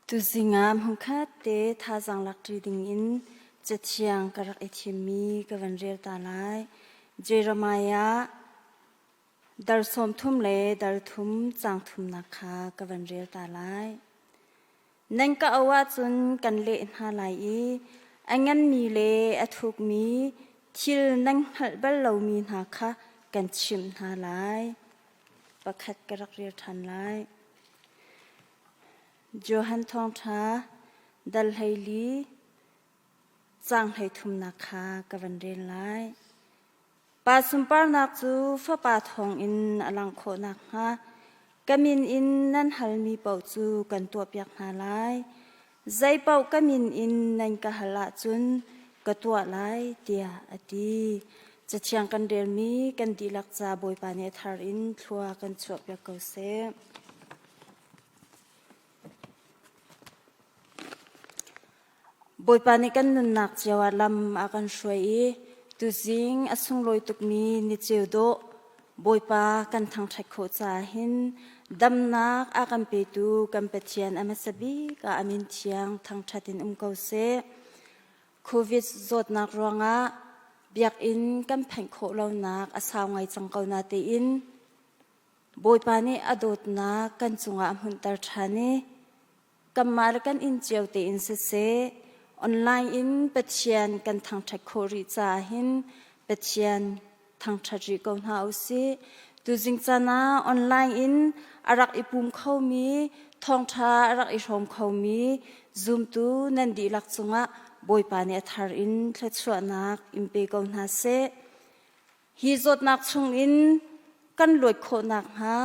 Tuzing ah hmunkhat te thazaang lakṭi dingin Cathiang ka rak i thimmi ka van rel ta lai. Jeremiah dar 30 le dar thum caang thumnak kha ka van rel ta lai. Nan ka auh ahcun kan leh hna lai i a nganmi le a thukmi thil nan hngalh bal lomi hna kha kan chimh hna lai. Pakhat ka rak rel ṭhan lai. Johan Thawngṭha dal 14 caang 33nak kha ka van rel lai. Pa sunparnak cu Fapa thawngin a langh khawh nakhnga ka min in nan halmi paoh cu kan tuahpiak hna lai. Zei paoh ka min in nan ka hal ahcun ka tuah lai, tiah a ti. Cathiang kan relmi kan dihlak ca Bawipa nih a thar in thlua kan chuahpiak ko seh. Bawipa nih kan nunnak cio ah lam a kan hruai i tuzing a sunglawi tukmi ni ceu dawh Bawipa kan thangṭhat khawh caah hin damnak a kan petu kan Pathian a hmasa bik ah a min thiang thangṭhat in um ko seh. Covid zawtnak ruangah biakinn kan phanh khawh lonak a sau ngai cang ko na tein Bawipa nih a dawtnak kan cungah a hmunhter ṭhan i kanmah le kan inn cio tein siseh online in Pathian kan thangṭhat khawh rih caah hin Pathian thangṭhat rih ko hna u sih. Tuzing caan ah online in a rak i pum khomi, thawngṭha a rak i hrawm khomi zumtu nan dihlak cungah Bawipa nih a thar in thluachuahnak in pe ko hna seh. Hi zawtnak chungin kan luat khawh nakhnga,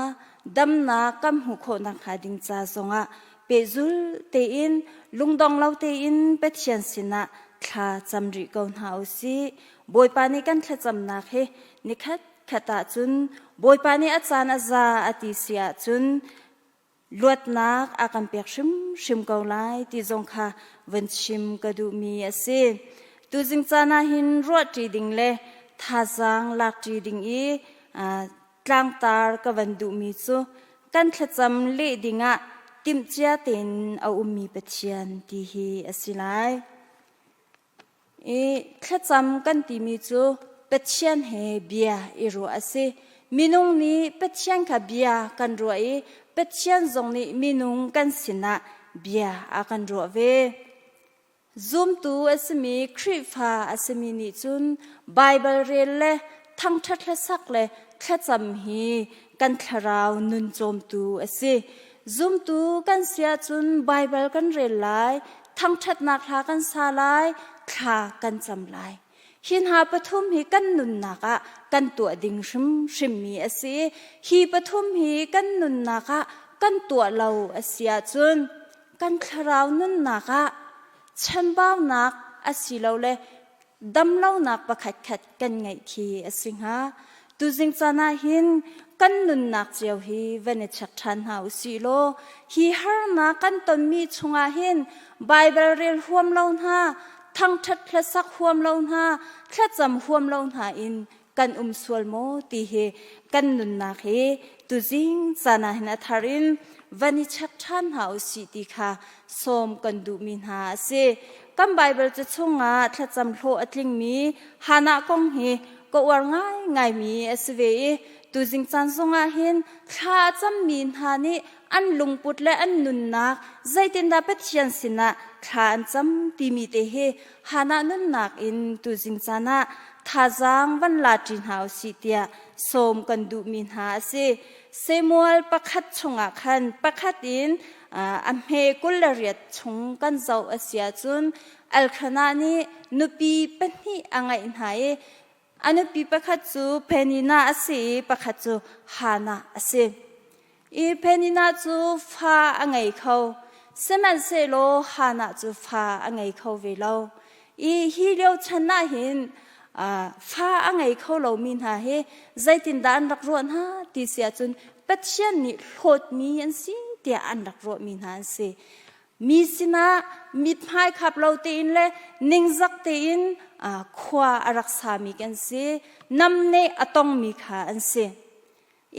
damnak kan hmuh khawh nakhnga ding ca zongah pehzul tein lungdong lo tein Pathian sinah thla cam rih ko hna u sih. Bawipa nih kan thlacamnak hi nikhat khat ahcun Bawipa nih a caan a za a ti si ahcun luatnak a kan pek hrimhrim ko lai ti zong kha van chim ka duhmi a si. Tuzing caan ah hin ruahṭi ding le thazaang lakṭi ding i tlangtar ka van duhmi cu kan thlacam leh dingah timhcia tein a ummi Pathian ti hi a si lai. I thlacam kan timi cu Pathian he bia i ruah a si. Minung nih Pathian kha bia kan ruah i Pathian zong nih minung kan sinah bia a kan ruah ve. Zumtu a simi Khrihfa a simi nih cun Baibal rel le thangṭhat hlasak le thlacam hi kan thlarau nun cawmtu a si. Zumtu kan si ahcun Baibal kan rel lai, thangṭhatnak hla kan sa lai, thla kan cam lai. Hi hna pathum hi kan nunnak ah kan tuah ding hrimhrimmi a si. Hi pathum hi kan nunnak ah kan tuah lo a si ahcun kan thlarau nunnak ah chanbaunak asilole damlonak pakhatkhat kan ngeih khi a si hnga. Tuzing caan ah hin kan nunnak cio hi van i check ṭhan hna u sih law hi harnak kan tonmi chungah hin Baibal rel huam lo hna, thangṭhat hlasak huam lo hna, thlacam huam lo hna in kan um sual maw ti hi kan nunnak hi tuzing caan ah hin a thar in van i check ṭhan hna u sih ti kha sawm kan duhmi hna a si. Kan Baibal ca chungah thlacam hlawh a tlingmi Hannah kong hi ka uar ngaingaimi a si ve i tuzing caan zongah hin thla a cammi hna nih an lungput le an nunnak zeitindah Pathian sinah thla an cam timi te hi Hannah nunnak in tuzing caan ah thazaang van la ṭi hna u sih tiah sawm kan duhmi hna a si. Samuel pakhat chungah khan pakhat in a hme 28 chung kan zoh a si ahcun Elkanah nih nupi pahnih a ngeih hna i a nupi pakhat cu Peninnah a si i pakhat cu Hannah a si. I Peninnah cu fa a ngei kho, sihmanhsehlaw Hannah cu fa a ngei kho ve lo. I hi lio chan ah hin fa a ngei kho lomi hna hi zeitindah an rak ruah hna ti si ahcun Pathian nih hlawtmi an si tiah an rak ruahmi hna an si. Mi sinah mithmai khap lo tein le ningzak tein khua a rak sami kan si. Namneh a tongmi kha an si.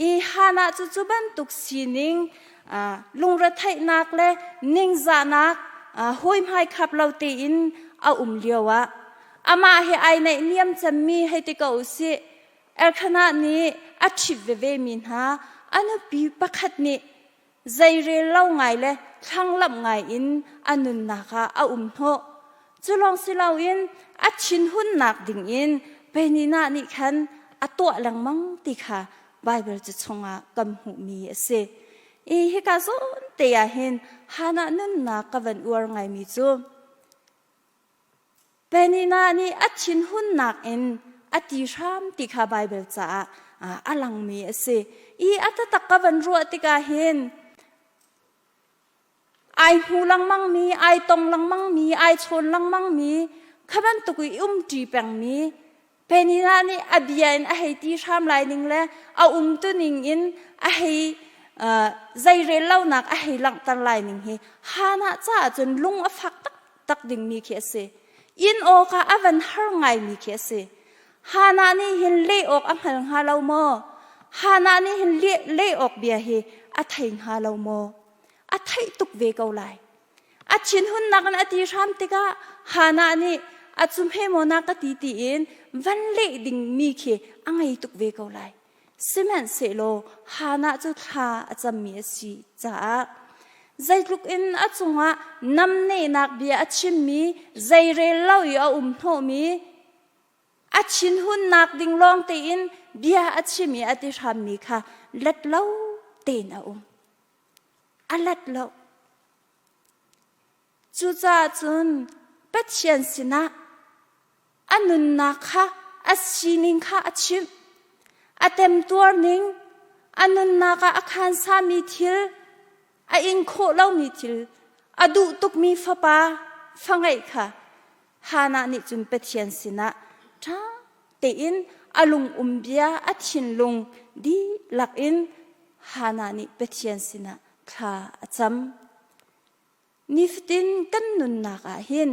I Hannah cu cu bantuk sining Lungretheihnak le ningzahnak hawi hmai khap lo tein a um lio ah amah he ai naihniam cemmi hei ti ko usih Elkanah nih a ṭhit veve mi hna a nupi pakhat nih zeirel lo ngai le thlanglamh ngai in a nunnak ah a um hnawh. Cu lawng si loin a thinhunnak ding in Peninnah nih khan a tuah lengmang ti kha Baibal ca chungah kan hmuhmi a si. I hika zawn te ah hin Hannah nunnak ka van uar ngaimi cu Peninnah nih a thinhunnak in a ti hram ti kha Baibal caah a langmi a si. I a taktak ka van ruah tikah hin ai hmu lengmangmi, ai tong lengmangmi, ai chawn lengmangmi, kha bantuk i umṭi pengmi Peninnah nih a bia in a hei ti hram lai ning le a umtu ning in a hei zeirel lonak a hei langhter lai ning hi Hannah caah cun lung a fak taktak dingmi khi a si. Inn awkah a van har ngaimi khi a si. Hannah nih hin leh awk a hngal hnga lo maw? Hannah nih hin leh awk bia hi a thei hnga lo maw? A theih tuk ve ko lai. A thinhunnak in a ti hram tikah Hannah nih a cu hme maw na ka ti tiin van leh dingmi khi a ngei tuk ve ko lai. Sihmanhsehlaw Hannah cu thla a cammi a si caah zeitluk in a cungah namnehnak bia a chimmi zeirel lo i a um hnawhmi a thinhunnak ding lawng tein bia a chim i a ti hrammi kha let lo tein a um. A let lo. Cucaah cun Pathian sinah a nunnak kha a sining kha a chimh. A temtuar ning, a nunnak ah a khansami thil, a in khawh lomi thil, a duh tukmi fapa fangeih kha Hannah nih cun Pathian sinah ṭha tein a lung um bia a thinlung dihlak in Hannah nih Pathian sinah thla a cam. Nifatin kan nunnak ah hin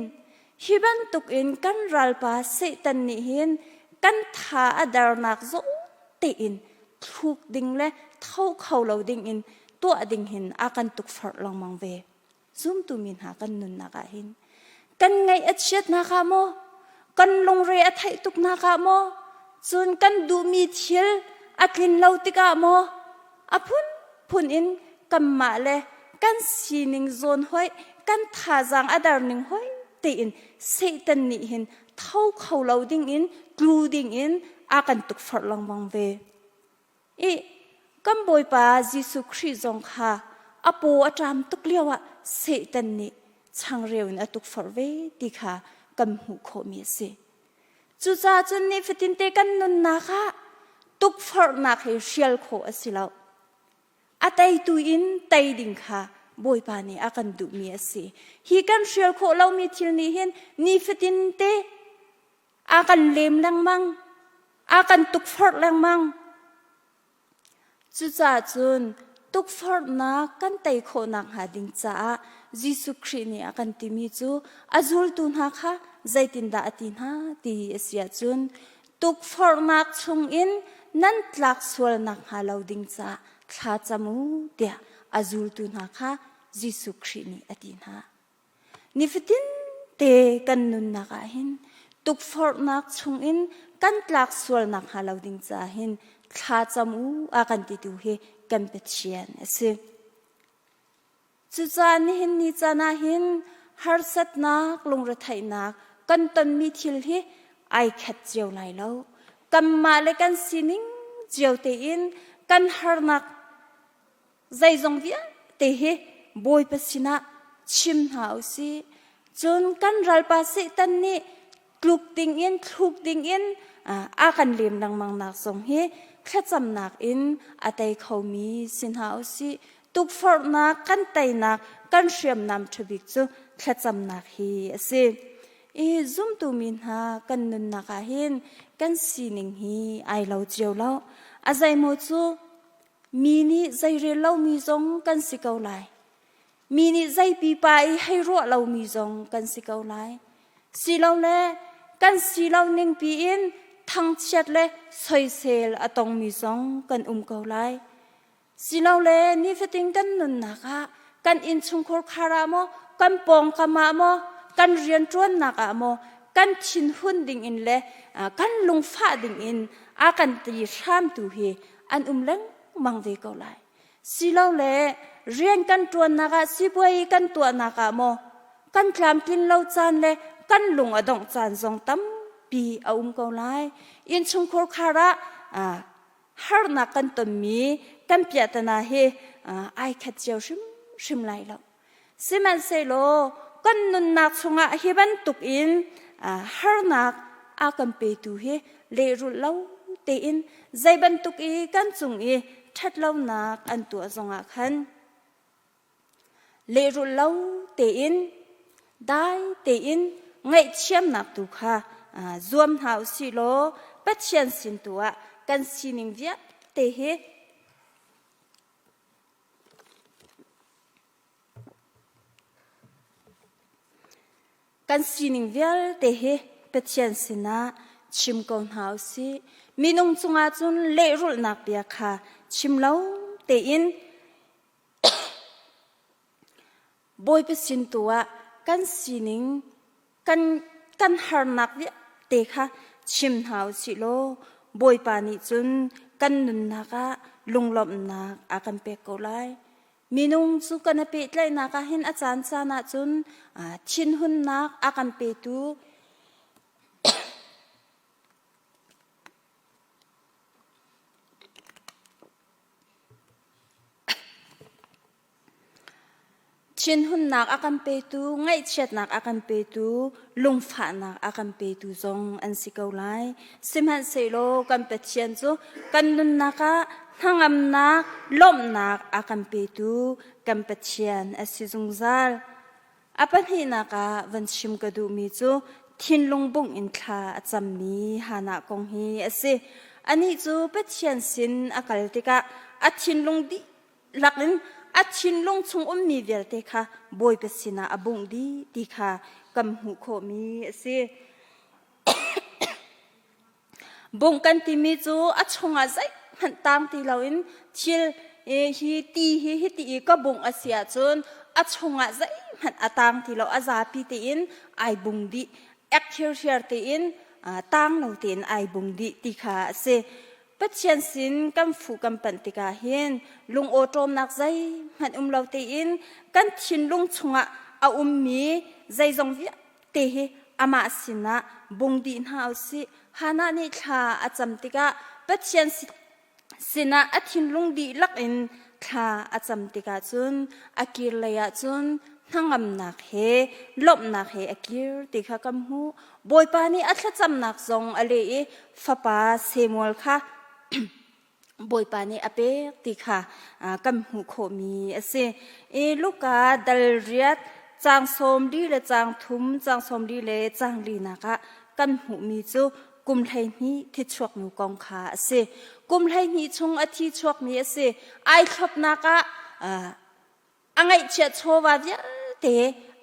hi bantukin kan ralpa Satan nih hin kan tha a dernak zawn tein thluk ding le tho kho lo ding in tuah ding hin a kan tukforh lengmang ve. Zumtu mi hna kan nunnak ah hin kan ngaih a chiatnak ah maw kan lungre a theih tuknak ah maw cun kan duhmi thil a tlin lo tikah maw a phunphun in kanmah le kan sining zawn hoi kan thazaang a dar ning hoi tein Satan nih hin tho kho lo ding in tlu ding in a kan tukforh lengmang ve. I kan Bawipa Jesuh Khrih zong kha a paw a ṭam tuk lioah Satan nih changreu in a tukforh ve ti kha kan hmuh khawhmi a si. Cucaah cun nifatinte kan nunnak ah tukforhnak hi hrial khawh a si lo. A teitu in tei ding kha Bawipa nih a kan duhmi a si. Hi kan hrial khawh lomi thil nih hin nifatinte a kan lem lengmang, a kan tukforh lengmang. Cucaah cun tukforhnak kan tei khawh nakhnga ding caah Jesuh Khrih nih a kan timi cu a zultu hna kha zeitindah a ti hna ti a si ahcun tukforhnak chungin nan tlak sual nakhnga lo ding caah thla cam u tiah a zultu hna kha Jesuh Khrih nih a ti hna. Nifatin te kan nunnak ah hin tukforhnak chungin kan tlak sual nakhnga lo ding caah hin thla cam u a kan titu hi kan Pathian a si. Cucaah nihin ni caan ah hin harsatnak, lungretheihnak kan tonmi thil hi ai khat cio lai lo. Kanmah le kan sining cio tein kan harnak zeizong vialte hi Bawipa sinah chim hna u sih. Cun kan ralpa Satan nih tluk dingin thluk dingin a kan lem lengmang nak zong hi thlacamnak in a tei khomi si hna u sih. Tukforhnak kan teinak kan hriamnam ṭhabik cu thlacamnak hi a si. I zumtu mi hna kan nunnak ah hin kan sining hi ai lo cio lo. A zeimaw cu Mi nih zeirel lomi zong kan si ko lai. Mi nih zei pipa i hei ruah lomi zong kan si ko lai. Silole kan si lo ning piin thangchiat le soisel a tongmi zong kan um ko lai. Silole nifatin kan nunnak ah kan innchungkhar khar ah maw, kan pawngkam ah maw, kan rianṭuannak ah maw, kan thinhun dingin le kan lungfah dingin a kan ti hramtu hi an um lengmang ve ko lai. Silole rian kan ṭuannak ah sipuai kan tuahnak ah maw, kan tlamtlin lo caan le kan lung a dongh caan zong tampi a um ko lai. Innchungkhar khar ah harnak kan tonmi kan piahtana hi ai khat cio hrimhrim lai lo. Sihmanhsehlaw kan nunnak chungah hi bantuk in harnak a kan petu hi lehrulh lo tein zei bantuk i kan cung i ṭhatlonak an tuah zongah khan Lehrulh lo tein, dai tein ngaihthiamnak tu kha zuam hna u sih law Pathian sin tu ah kan sining vialte hi Kan sining vialte hi Pathian sinah chim ko hna u sih. Minung cungah cun lehrulhnak bia kha chim lo tein Bawipa sin tu ah kan sining kan kan harnak vialte kha chim hna u sih law Bawipa nih cun kan nunnak ah lunglawmhnak a kan pek ko lai. Minung cu kan i pehtlaihnak ah hin a caan caan ahcun thinhunnak a kan petu Thinhunnak a kan petu, ngaihchiatnak a kan petu, lungfahnak a kan petu zong an si ko lai. Sihmanhsehlaw kan Pathian cu kan nunnak ah hnangamnak, lawmhnak a kan petu kan Pathian a si zungzal. A pahnihnak ah van chim ka duhmi cu thinlung bungh in thla a cammi Hannah kong hi a si. Anih cu Pathian sin a kal tikah a thinlung dihlak in a thinlung chung ummi vialte kha Bawipa sinah a bungh dih ti kha kan hmuh khawhmi a si. Bungh kan timi cu a chungah zeihmanh tang ti loin thil hi ti hi hiti i ka bungh a si ahcun a chungah zeihmanh a tang ti lo a zapi tein ai bung dih ek hirhiar tein tang lo tein ai bung dih ti kha a si. Pathian sin kan fuh kan panh tikah hin lungawṭawmnak zeihmanh um lo tein kan thinlung chungah a ummi zeizong vialte hi amah sinah bung dih hna u sih. Hannah nih thla a cam tikah Pathian sinah a thinlung dihlak in thla a cam tikah cun a kir lei ah cun hnangamnak he lawmhnak he a kir ti kha kan hmuh. Bawipa nih a thlacamnak zong a leh i fapa Samuel kha Bawipa nih a pek ti kha kan hmuh khawhmi a si. I Luka dal riat caang sawm li le caang thum, caang sawm li le caang linak ah kan hmuhmi cu kum 12 thichuak nu kong kha a si. Kum 12 chung a thi chuakmi a si. Ai thlopnak ah a ngaihchiat chawva vialte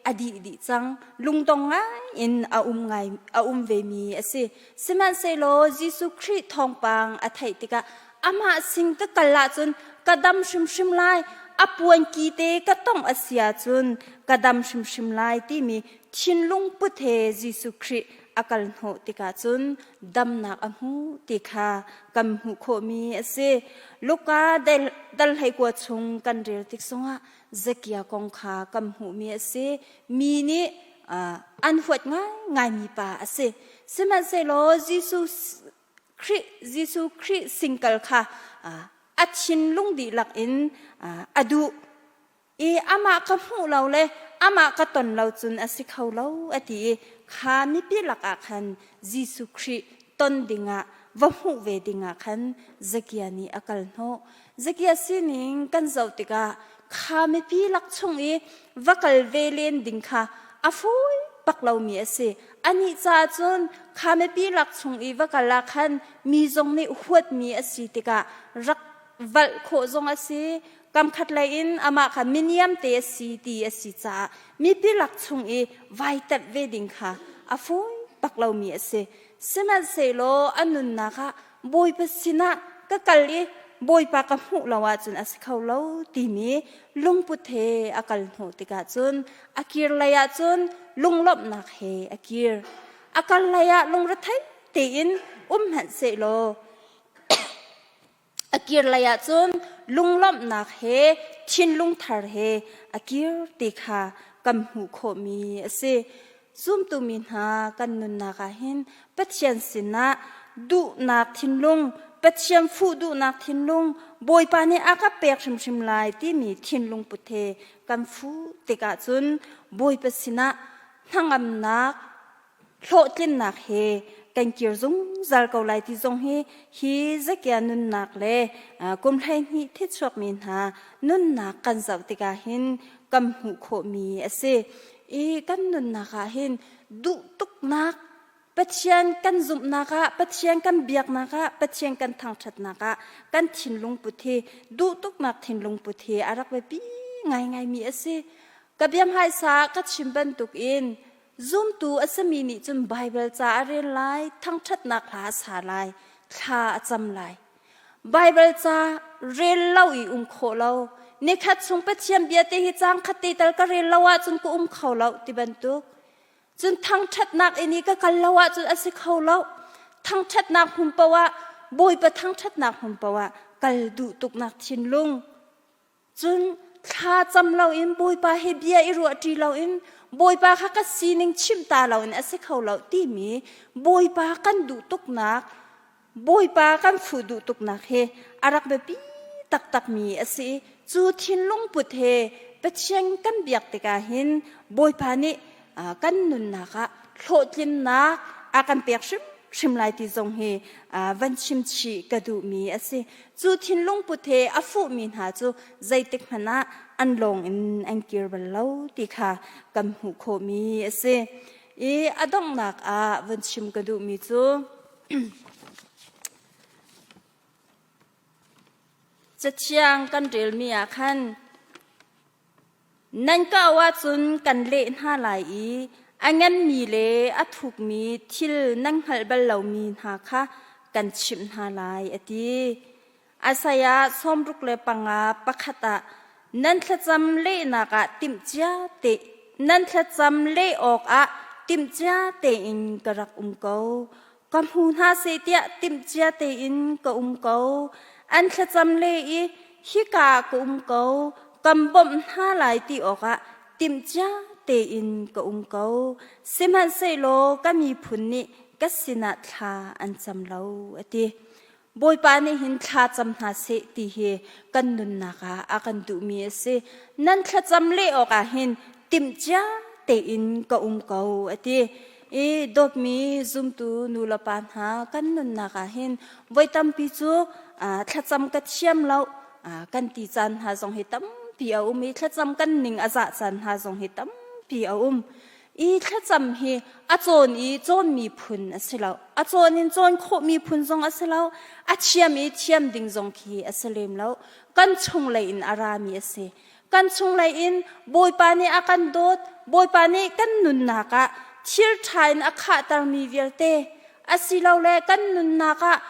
a dih dih cang lungdong ngai in a um ngai a um ve mi a si sihmanhsehlaw Jesuh Khrih thawngpang a theih tikah amah sing ka kal ahcun ka dam hrimhrim lai a puanki te ka tongh a si ahcun ka dam hrimhrim lai timi thinlung put he Jesuh Khrih a kal hnawh tikah cun damnak a hmu ti kha kan hmuh khawhmi a si. Luka dal hleikua chung kan rel tik zongah Zakia kong kha kan hmuhmi a si. Mi nih an huat ngaingaimi pa a si. Sihmanhsehlaw Jesuh Khrih Jesuh Khrih singkal kha a thinlung dihlak in a duh. I amah ka hmuh lo le amah ka ton lo cun a si kho lo a ti i kha mipi lakah khan Jesuh Khrih ton dingah va hmuh ve dingah khan Zakia nih a kal hnawh. Zakia sining kan zoh tikah kha mipi lak chung i va kal ve len ding kha a fawi bak lomi a si. Anih caah cun kha mipi lak chung i va kal ah khan mi zong nih huatmi a si tikah rak valh khawh zong a si kamkhat lei in amah kha miniam te a si ti a si caah mipi lak chung i vai tep ve ding kha a fawi bak lomi a si sihmanhsehlaw a nunnak ah Bawipa sinah ka kal i. Bawipa ka hmuh lo ahcun a si kho lo timi lungput he a kal hnawh tikah cun a kir lei ah cun lunglawmhnak he a kir. A kal lei ah lungrethei tein um hmanh sehlaw a kir lei ah cun lunglawmhnak he thinlung thar he a kir ti kha kan hmuh khawhmi a si. Zumtu mi hna kan nunnak ah hin Pathian sinah duhnak thinlung, Pathian fuh duhnak thinlung, Bawipa nih a ka pek hrimhrim lai timi thinlung put he kan fuh tikah cun Bawipa sinah hnangamnak, hlawhtlinnak he kan kir zungzal ko lai ti zong hi hi Zakia nunnak le kum 12 thichuakmi hna nunnak kan zoh tikah hin kan hmuh khawhmi a si. I kan nunnak ah hin duh tuknak Pathian kan zumhnak ah, Pathian kan biaknak ah, Pathian kan thangṭhatnak ah kan thinlung put hi duh tuknak thinlung put hi a rak biapi ngaingaimi a si. Ka bia hmaisa ka chim bantukin Zumtu a simi nih cun Baibal ca a rel lai, thangṭhatnak hla a sa lai, thla a cam lai. Baibal ca rel lo i um khawh lo. Nikhat chung Pathian bia te hi caang khat te tal ka rel lo ahcun ka um kho lo ti bantuk. Cun thangṭhatnak inn i ka kal lo ahcun a si kho lo. Thangṭhatnak hmun paoh ah Bawipa thangṭhatnak hmun paoh ah kal duh tuknak thinlung Cun thla cam loin Bawipa he bia i ruahṭi loin Bawipa kha ka sining chimh ta loin a si kho lo timi Bawipa kan duh tuknak Bawipa kan fuh duh tuknak hi a rak biapi taktakmi a si. Cu thinlung put he Pathian kan biak tikah hin Bawipa nih kan nunnak ah hlawhtlinnak a kan pek hrimhrim lai ti zong hi van chim chih ka duhmi a si. Cu thinlung put he a fuhmi hna cu zeitik hmanh ah an lawng in an kir bal lo ti kha kan hmuh khawhmi a si. I a donghnak ah van chim ka duhmi cu Cathiang kan relmi ah khan Nan ka auh ahcun kan leh hna lai i a nganmi le a thukmi thil nan hngalh bal lomi hna kha kan chimh hna lai, a ti. Isaiah 65 pakhat ah nan thlacam lehnak ah timhcia te nan thlacam leh awkah timhcia tein ka rak um ko. Ka hmu hna seh tiah timhcia tein ka um ko. An thlacam le i hika ah ka um ko, kan bawmh hna lai ti awkah timhcia tein ka um ko. Sihmanhsehlaw ka miphun nih ka sinah thla an cam lo, a ti. Bawipa nih hin thla cam hna seh ti hi kan nunnak ah a kan duhmi a si. Nan thlacam leh awkah hin timhcia tein ka um ko a ti. I dawtmi zumtu nu le pa hna kan nunnak ah hin voi tampi cu thlacam ka thiam lo kan ti caan hna zong hi tampi a um i thlacam kan ning a zah caan hna zong hi tampi a um. I thlacam hi a cawn i cawnmi phun a si lo. A cawn in cawn khawhmi phun zong a si lo. A thiam i thiam ding zong khi a si lem lo. Kan chunglei in a rami a si. Kan chunglei in Bawipa nih a kan dawt, Bawipa nih kan nunnak ah thil ṭha in a khahtermi vialte asilole kan nunnak ah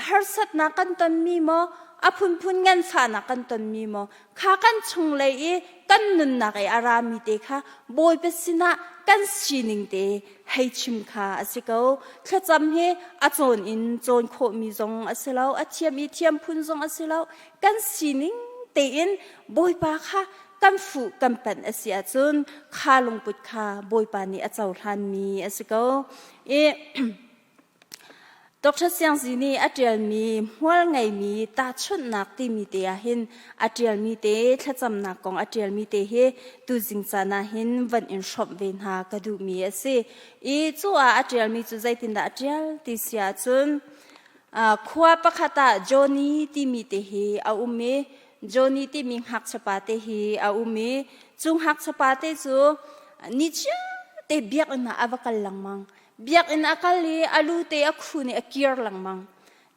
harsatnak kan tonmi maw, a phunphun nganfahnak kan tonmi maw, kha kan chunglei i kan nunnak i a rami te kha Bawipa sinah kan sining te hei chim kha a si ko. Thlacam hi a cawn in cawn khawhmi zong a si lo, a thiam i thiam phun zong a si lo. Kan sining tein Bawipa kha kan fuh kan panh a si ahcun kha lungput kha Bawipa nih a cohlanmi a si ko. I Dr. Siang Zi nih a ṭialmi hmual ngeimi tahchunhnak timi te ah hin a ṭialmi te thlacamnak kong a ṭialmi te hi tuzing caan ah hin van in hrawmh ve hna ka duhmi a si. I cu ah a ṭialmi cu zeitindah a ṭial ti si ahcun khua pakhat ah Johnny timi te hi a um i Johnny timi ngakchiapa te hi a um i cu ngakchiapa te cu ni chiate biakinn ah a va kal lengmang. Biakinn a kal i a lu te a khun i a kir lengmang.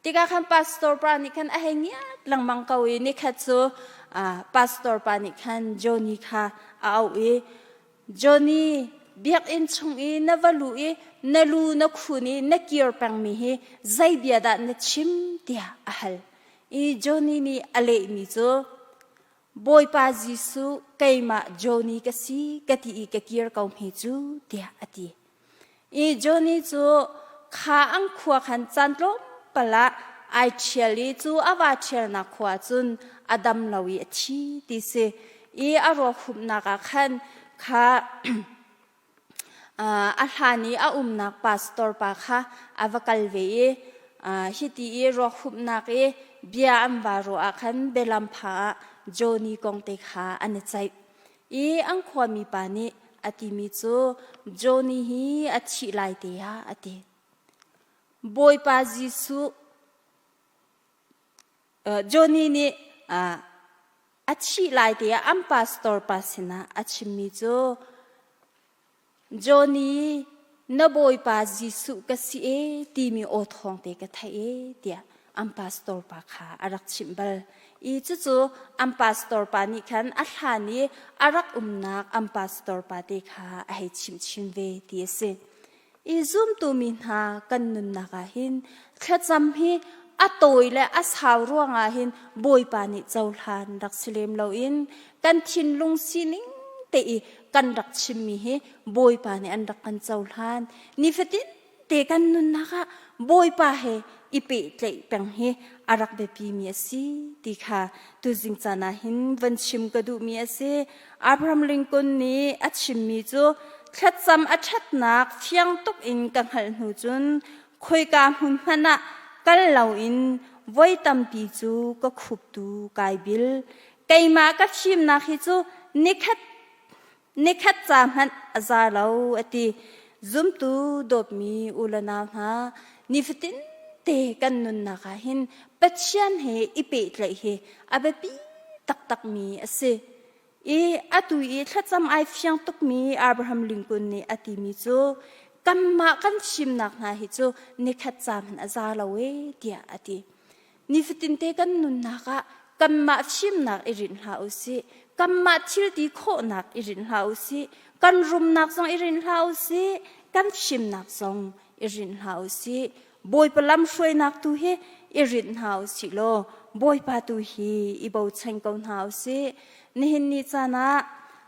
Tikah khan pastor pa nih khan a hei ngiat lengmang ko i nikhat cu pastor pa nih khan Johnny kha a auh i Johnny biakinn chung i na va luh i na lu na khun i na kir pengmi hi zei bia dah na chim tiah a hal. I Johnny nih a lehmi cu Bawipa Jesuh keimah Johnny ka si ka ti i ka kir ko hme cu tiah a ti. I Johnny cu kha an khua khan caan tlawmpal ah ai ṭhial i cu a va ṭhialnak khua cun a dam lo i a thi ti si. I a ruak humhnak ah khan kha a hlan i a umnak pastor pa kha a va kal ve i hiti i ruak humhnak i bia an va ruah ah khan bialam pha ah Johnny kong te kha an i ceih. I an khuami pa nih a timi cu Johnny hi a thih lai te ah a ti. Bawipa Jesuh Johnny nih a thih lai te ah an pastor pa sinah a chimmi cu Johnny, na Bawipa Jesuh ka si e timi aw thawng te ka theih e tiah an pastor pa kha a rak chimh bal. I cucu an pastor pa nih khan a hlan i a rak umnak an pastor pa te kha a hei chimh chin ve ti a si. I zumtu mi hna kan nunnak ah hin thlacam hi a tawi le a sau ruangah hin Bawipa nih cohlan rak si lem loin kan thinlung sining te i kan rak chimmi hi Bawipa nih an rak kan cohlan. Nifatin te kan nunnak ah Bawipa he i pehtlaih peng hi a rak biapimi a si ti kha tuzing caan ah hin van chim ka duhmi a si. Abraham Lincoln nih a chimmi cu thlacam a ṭhatnak fiang tuk in ka hngalh hnu cun khoika hmun hmanh ah kal loin voi tampi cu ka khuptu kai bil. Keimah ka fimnak hi cu nikhat nikhat ca hmanh a za lo a ti. Zumtu dawtmi u le nau hna, nifatin te kan nunnak ah hin Pathian he i pehtlaih hi a biapi taktakmi a si. I atu i thlacam ai fiang tukmi Abraham Lincoln nih a timi cu kanmah kan fimnak hna hi cu nikhat ca hmanh a za lo e tiah a ti. Nifatinte kan nunnak ah kanmah fimnak i rinh hlah u sih. Kanmah thil ti khawhnak i rinh hlah u sih. Kan rumnak zong i rinh hlah u sih. Kan fimnak zong i rinh hlah u sih. Bawipa lamhruainak tu hi i rinh hna u sih law Bawipa tu hi i bochan ko hna u sih. Nihin ni caan ah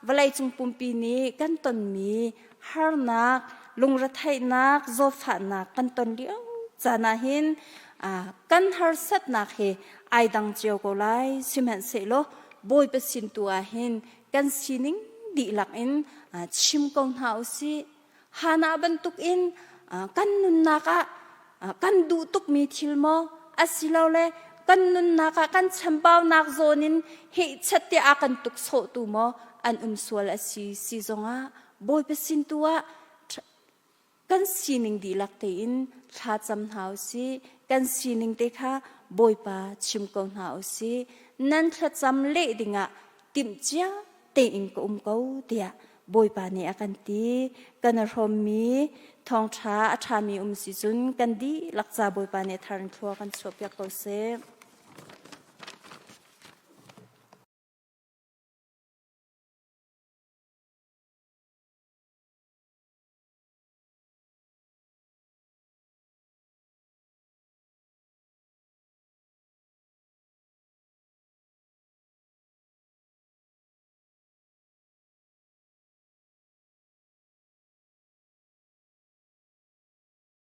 vawleicung pumpi nih kan tonmi harnak, lungretheihnak, zawtfahnak kan ton lio caan ah hin kan harsatnak hi ai dang cio ko lai. Sihmanhsehlaw Bawipa sin tu ah hin kan sining dihlak in chim ko hna u sih. Hannah bantukin kan nunnak ah kan duh tukmi thil maw asilole kan nunnak ah kan chambaunak zawn in hehchat tiah a kan tuk sawhtu maw an um sual a si si zongah Bawipa sin tu ah kan sining dihlak tein thla cam hna u sih kan sining te kha Bawipa chim ko hna u sih nan thlacam leh dingah timhcia tein ka um ko tiah Bawipa nih a kan ti. Kan i hrawmmi thawngṭha a ṭhami um si cun kan dihlak ca Bawipa nih thar in thlua kan chuahpiak ko seh.